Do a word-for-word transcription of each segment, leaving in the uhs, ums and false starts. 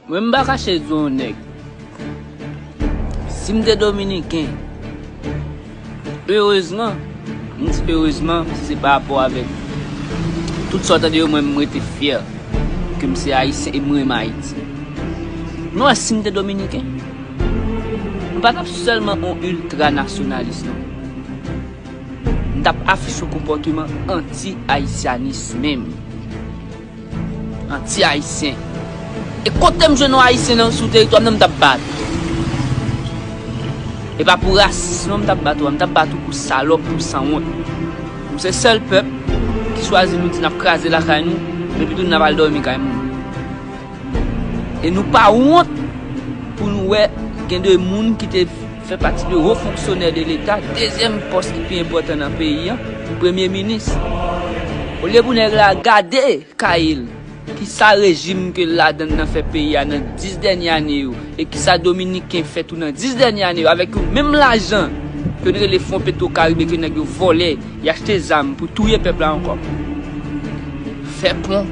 Mwen, m pa kache di w, nèg. Si m te dominiken, erezman, m di erezman, si se pa rapò avèk tout sa w tande yo, mwen, m rete fyè ke m se ayisyen e m renmen Ayiti. Nou wè, si m te dominiken, m pa t ap sèlman yon iltra nasyonalis, non. M t ap afiche yon konpòteman anti-ayisyanis menm. Anti-ayisyen. E kote m jwenn yon ayisyen nan, sou teritwa m nan, m t ap bat ou. E pa pou rasis non m t ap bat ou a, m t ap bat ou pou salòp, pou sanwont. Nou se sèl pèp ki chwazi nou di n ap kraze lakay nou, epi tou n ap al dòmi kay moun. E nou pa wont pou nou wè gen de moun ki te fè pati de wo fonksyonè de Leta, dezyèm pòs ki pi enpòtan nan peyi a, premye minis. Olye pou nèg la gade kay l, ki sa rejim ke l ladan l nan fè peyi a nan dis dènye ane yo, e ki sa dominiken fè tou nan dis dènye ane yo, avèk yon menm lajan ke n rele Fon Petro Karibe ke nèg yo vòlè, y achte zam pou touye pèp la ankò. Fè pon,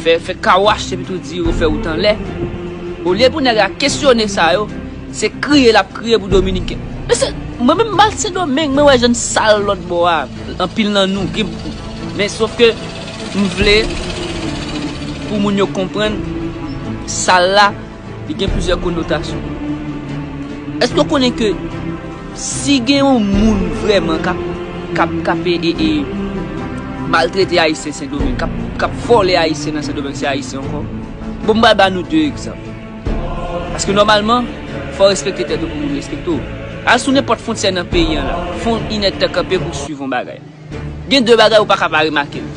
fè, fè kawach, epi tou di yo fè wout anlè. Olye pou nèg la kesyone sa yo, se kriye l ap kriye pou dominiken. Mesye, mwen menm m al Sendomeng, mwen wè jan n sal lòt bò a. Anpil nan nou gen, men sof ke m vle pou moun yo konprann sal la, li gen plizyè konotasyon. Èske w konnen ke si gen yon moun vrèman k ap, k ap, k ap, e, e, e, maltrete Ayisyen Sendomeng, k ap, k ap vòlè Ayisyen nan Sendomeng, se Ayisyen ankò? Bon, m pral ba nou de egzanp. Paske nòmalman, fò w respekte tèt ou pou moun respekte w. Al sou nenpòt fwontyè nan peyi an la, fè yon inèdtan kanpe pou w swiv yon bagay. Gen de bagay ou pa ka pa remake l.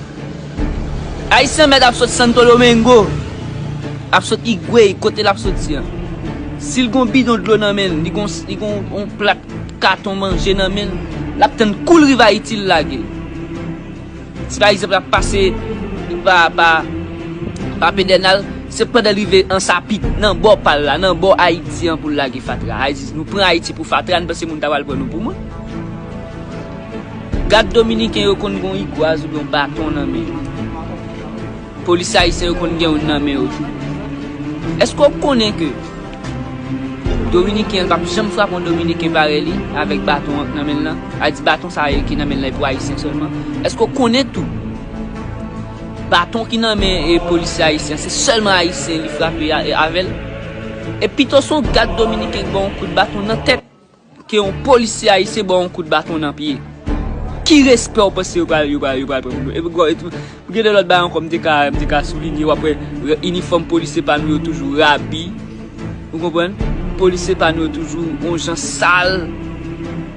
Ayisyen mèt ap sot Santo Domingo, ap sot Higüey, kote l ap soti an. Si l gon bidon dlo nan men l, li gon, li gon yon plat katon manje nan men l, l ap tann kou l rive Ayiti, l lage. Si pa egzanp, l ap pase pa, pa, pa Pedènal, se pandan l rive Ansapit, nan bò pa l la, nan bò Ayiti an pou l lage fatra. Ayiti, nou pran Ayiti pou fatra, n panse moun ta pral pran nou pou moun. Gad dominiken yo konn gen yon igwaz oubyen yon baton nan men yo. Polisye ayisyen yo konn gen youn nan men yo tou. Èske w konnen ke dominiken an p ap janm frape yon dominiken parèy li avèk baton an nan men l lan? A di baton sa a ki nan men l lan e pou ayisyen sèlman. Èske w konnen tou baton ki nan men e polisye ayisyen se sèlman ayisyen li frape a, e avè l? E pito se yon gad dominiken ki ba w yon kout baton nan tèt ke yon polisye ayisyen ba w yon kout baton nan pye. Ki respè w panse yo pral, yo pral, yo pral pran pou nou? Epi gwo, epi, gen de lòt bagay ankò m te ka, m te ka soulinye, w ap wè, re-, inifòm polisye pa nou yo toujou rabi. Ou konprann? Polisye pa nou yo toujou yon jan sal.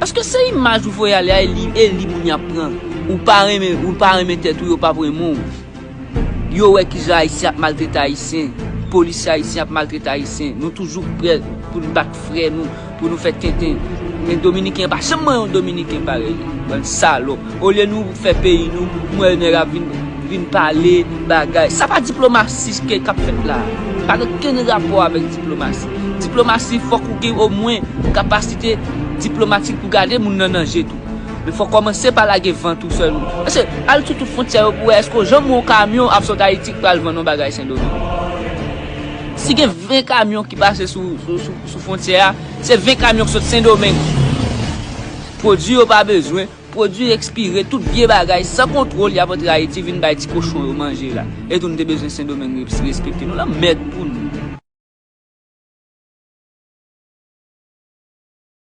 Paske se imaj ou voye ale a, e li, e li moun y ap pran. Ou pa renmen, ou pa renmen tèt ou, yo p ap renmen w. Yo wè kijan ayisyen ap maltrete ayisyen, polisye ayisyen ap maltrete ayisyen. Nou toujou prè pou n bat frè nou, pou nou fè tenten. Men dominiken an pa janm renmen yon dominiken parèy li. Bann salòp. Olye nou fè peyi nou, m wè nèg ap vin, vin pale bagay. Sa pa diplomasi ke k ap fèt la. Pa gen okenn rapò avèk diplomasi. Diplomasi, fòk ou gen omwen kapasite diplomatik pou gade moun nan nan je tou. Men fò w kòmanse pa lage vant ou sèlman. Mesye, al sou tout fwontyè yo pou wè èske w janm wè yon kamyon ap sot Ayiti k pral vann yon bagay Sendomeng. Si gen ven kamyon ki pase sou, sou, sou, sou fwontyè a, se ven kamyon k sot Sendomeng. Pwodui yo pa bezwen, pwodui ekspire, tout vye bagay, san kontwòl, y ap antre Ayiti vin bay ti kochon yo manje la. E tou nou te bezwen Sendomeng res-, respekte nou, lanmèd pou nou.